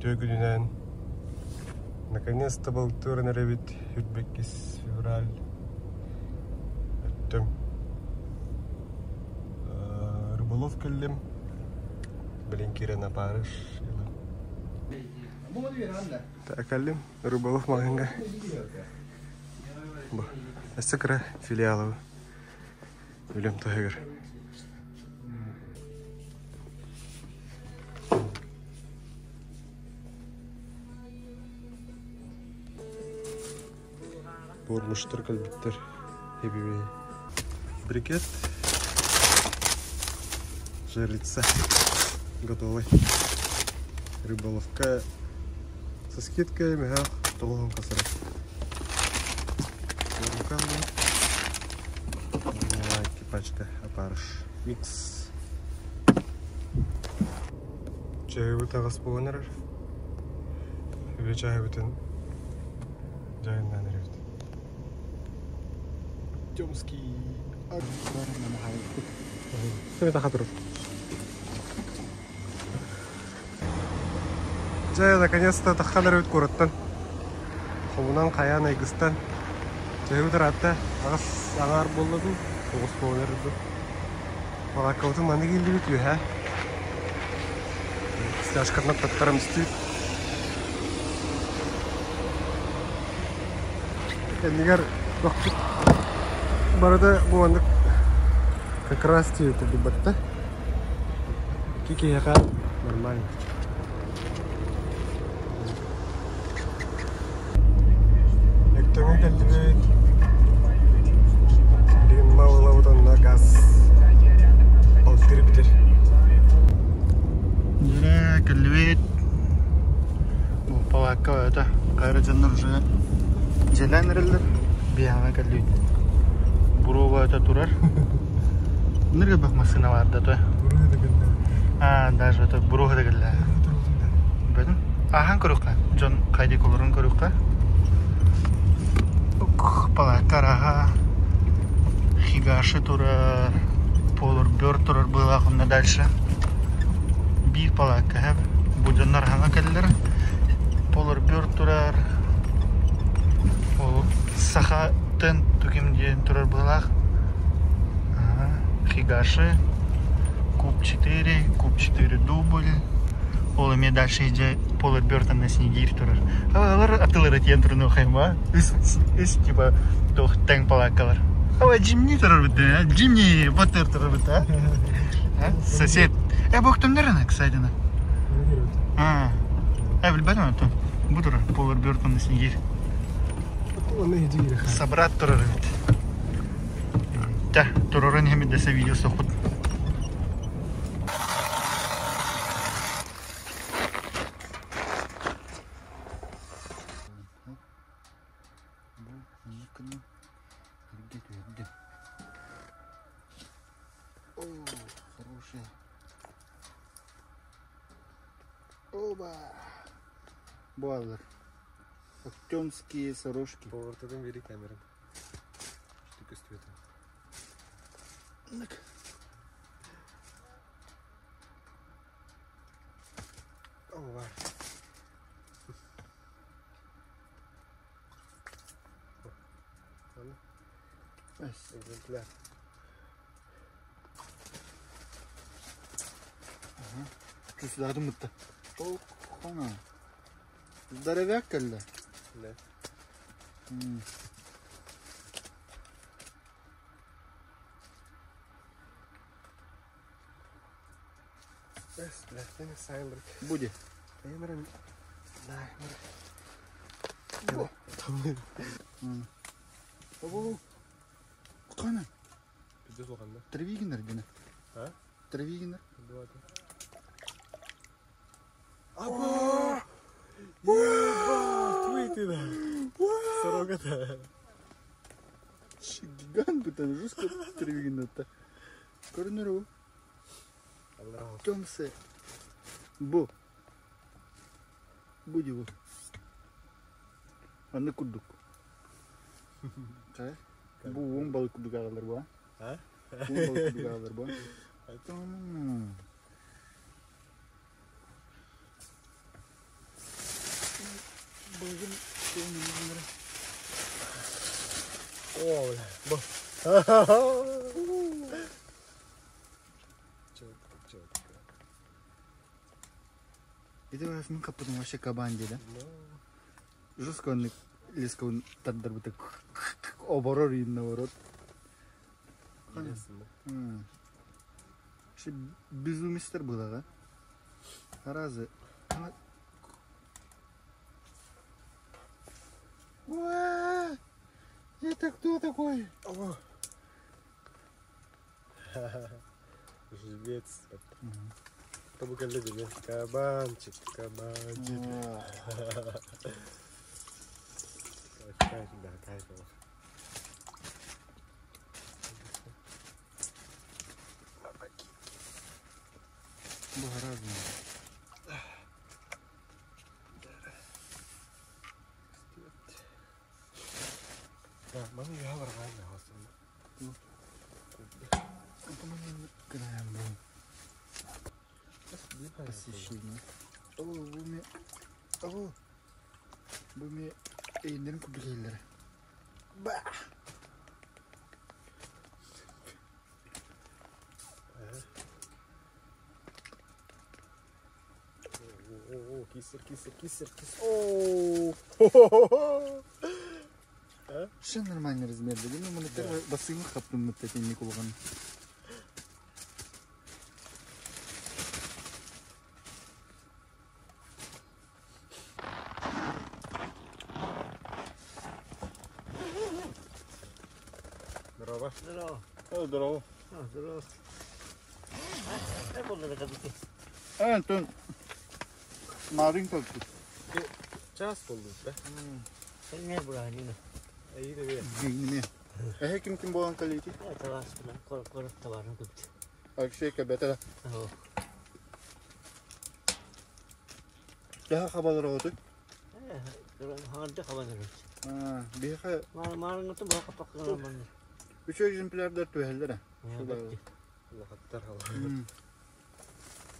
Үтүө күнүнэн! Наконец-то балыктыыран эрэбит 22 февраль өттүм. Рыболов кэллим. Блин, киирэн опарыш. Кэллим Рыболов маҕаһыыҥҥа. Бу өссө кыра филиалы үлэм таһыгар. Буормуштар кэлбиттэр эбибей. Брикет жарится. Готовый. Рыболовка со скидкой мехах толуһун касара. Пачка опарыш. Микс. Чайыбыт аҕыс буолан эрэр. Үбэ чайыбытын дьайыннаан эрэбит. Тёмский. Сымета турар. Дьэ, наконец-то таххан эрэбит куораттан. Хомунан хайаан айгыстан. Чайыбыт ыраатта. Аҕыс аҥаар буолла дуу, тоҕус буолан эрэр дуу. Балааккабытын маннык ииллибит үөһэ. Стяжкатынан таттарам истибит. Кэннигэр бөхпүт барыта бу маннык как раз тиийэ курдук батта. Икки киһиэхэ нормально. Өктөҥҥө кэллибит. Билигин мал ылабыт онно газ балтыр бүтэр. Дьэ, кэллибит. Бу палаакка это кайра дьоннор уже дьиэлээн эрэллэр. Биһиэхэ кэллибит. Буруоба это турар. Нырга бах массыына бар да то. А, даже это буруоха да кэллэ. Бөтүн. Ахан көрүөххэ. Дьон хайдик олорун көрүөххэ. Палаакка араха Хигаши турар, Полурбер турар быылаах онно дальше. Биир палаакка хэп. Бу дьоннор хаҥа кэллэр. Полурбер турар. Ол саха тент түким диэн турар быылаах. Хигаши, Куб 4, Куб 4 дубль. Ол эмиэ дальше иде Полурбертон на Снегирь турар. Алар атылары тиэн турунуохайма. Үс, үс типа туох тэҥ палааккалар. Ава Джимни турар бит, Джимни Поттер турар бит, а? Сосед. Э, бу өктөмнөр кстати. А, э, билбэтим это. Бу турар Полурбертон на Снегирь. Собрат турар эбит. Та, турарын хэмит десе видео сохут. О, хорошая. Оба! Баллар. Актемские сорожки. Повертадым бери камерам. Что көстүбэтэ. Ова. Экземпляр. Чувствуешь, мытта. О, хана. Здоровяк кэллэ. Да. Буде. Хана. Травигинер гына. А? Травигинер. Аба! Ебать! Твитина! Сорогата! Гигант бутан жестко травигинер-то. Көрүнөр Томсе. Бу. Бу дии бу. Аны курдук. Бу уон балык курдук аҕалар бу. А? Уон балык курдук аҕалар бу. Четко, четко. Ити басын каппытым вообще кабан диэдэ. Ну, Жестко он лесковын тардарбыта оборор и наоборот. интересно. Вообще безумистер было, да? Разы. Уа! Это кто такой? О! Живец. Тобу кэллэ дии. Кабанчик, кабанчик. Кайф, да, кайф. Благоразумно. Да, маны я барган хасым. Посещение. О, бу О, бу ми эйнерин кубилейлер. Ба! О, кисер, кисер, кисер, кисер. О! Хо-хо-хо! Шын нормальный размер. Дегенмен мұны первый басыңы қаптым мүттетен болған. Здорово. Здорово. О, здорово. А, здорово. А, болды кадыки. А, Антон. Марын как тут? Час болды, да? Не бура, не. Эй, да. Бейнеме. Эхе ким ким болан калити? Это вас кор кор товарын күпті. Алексей кабета. О, Daha хабалар оты. ханды хабаныр. А, беха Мар марыңты бу капак гына. үч экземплярдар түһэллэр. Лохаттар хала.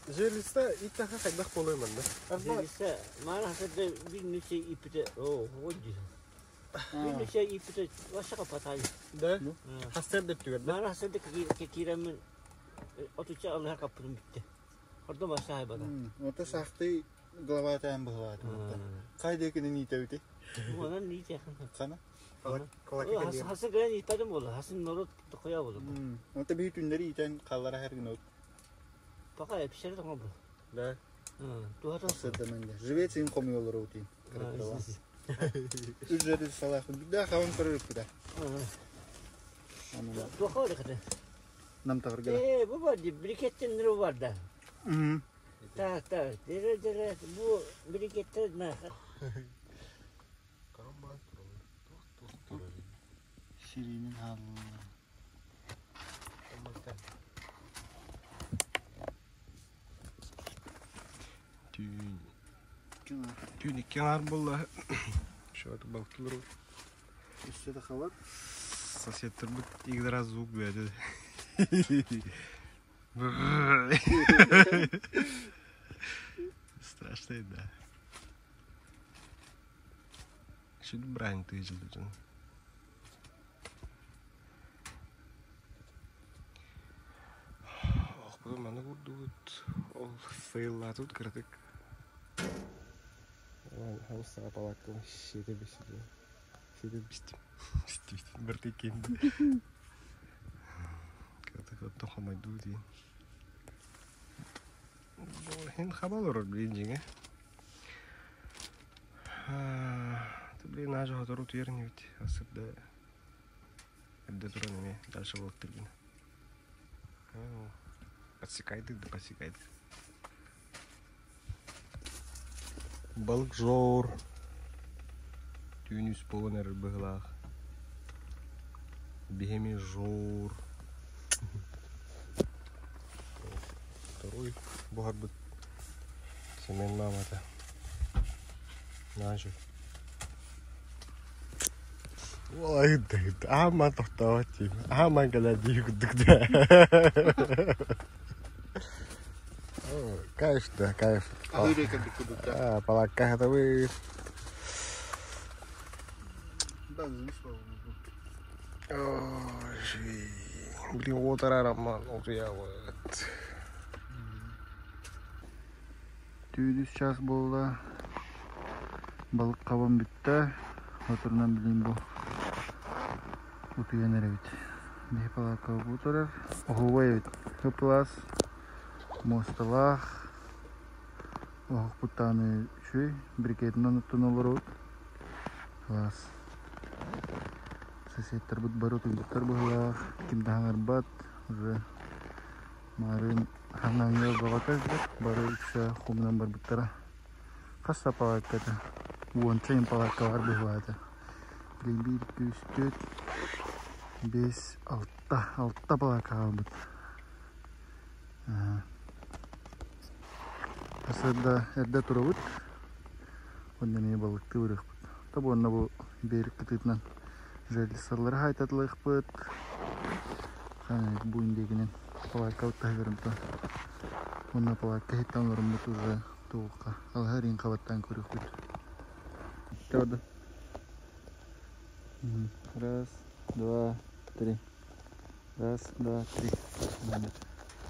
Желиста иттаха хайдах болой манна. Желисе, мар хасады bir neçe ipite, о, ходи. Bir neçe ipite ваша капатай. Да? Хастер деп түгер, да? Мар хасады киремен отуча алар капын битти. Орда баша хайбада. Ота сахты глава тайм была. Кайда экенин итебити. Онан не тяхын. Кана? Хасы грен ипадым болду. Хасын народ коя болду. Ота бир түннери итен каллара her gün Пока пишер тоңо бу. Да. Туха Сырдаманга. Живец им комуйолор утин. Үч жерде салах. Да хаван көрүп да. Аны Туха орыкты. нам тагырга. Э, бу бар, брикеттен неру бар да. Так, так. Дере дере бу брикеттер на. Сиринин халлы. Түйін. Түйін иккен ар болла. Шуаты балкылыр. Үстө да хабар. Соседтер бут игдара звук берди. Страшно, да. Шүд брань тыжылды жын. Ох, бұл маны курдуут. Ол фейлатут кырдык. Хаустаға палаткам шеде бесиде. Шеде бистим. Бистим. Бір текенді. Кырдык оттон хамайду дейін. Хин хабал орор блин жеңе. Ты блин ажы хотору туерни ведь асырда. Эбде туран эме дальше болот тиргин. Подсекайды да подсекайды. Балык жор. Түйін үс болон әрі бұғылақ. Бехеме жор. Второй бұғар бұт. Семен мамата. Нажу. Ой, ама тоқтауат деймін. Ама кәлә дейік да. Кайф да, кайф. Ахыры кабик кудукта. А, палакка это вы. Да, зимсо. Ой. Блин, уотар роман утуйабыт. Түүн үс чаас буолла. Балык хабан бүттэ. Оторунан билин бу утуйан эрэбит. Биһи палааккабыт бу турар. Оһуобай эбит. Ып-ылаас муосталаах. Оһохпут даҕаны үчүгэй. Брикетинэн оттон олоробут. Класс. Соседтарбыт бары утуйбуттар быһыылаах. Ким да хаҥарбат. Уже маарыын хаҥаҥҥа бөҕө кэлбит. Бары үксэ хомунан барбыттара. Хас да палаакка этэ? Уонча им палаакка бар быһыылаах этэ. Билигин биир, икки, үс, түөрт, биэс, алта. Алта палаакка хаалбыт. Сарсыарда эрдэ турабыт. Уонна эмиэ балыктыы барыахпыт. Тобуонна бу берег кытыытынан жерлицалары хаайтатылыахпыт. Бу индиэгинэн палааккабыт таһыгар онтон. Уонна палаакка иһиттэн олороммут уже туохха алаһа рин хабаттаан көрүөхпүт. Правда. Раз, два, три. Раз, два, три.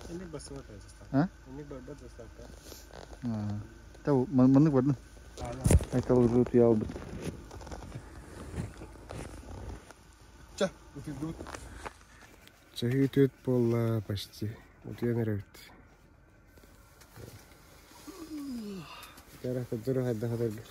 Инник бассыбат заставка. А? Инник барбат заставка. Та маннык бардын. Айтал уже утуйалбыт. Ча, утуйдубут. Чаһыы түөрт буолла почти. Утуйан эрэбит. Кара кырдьар хайдах атаргар.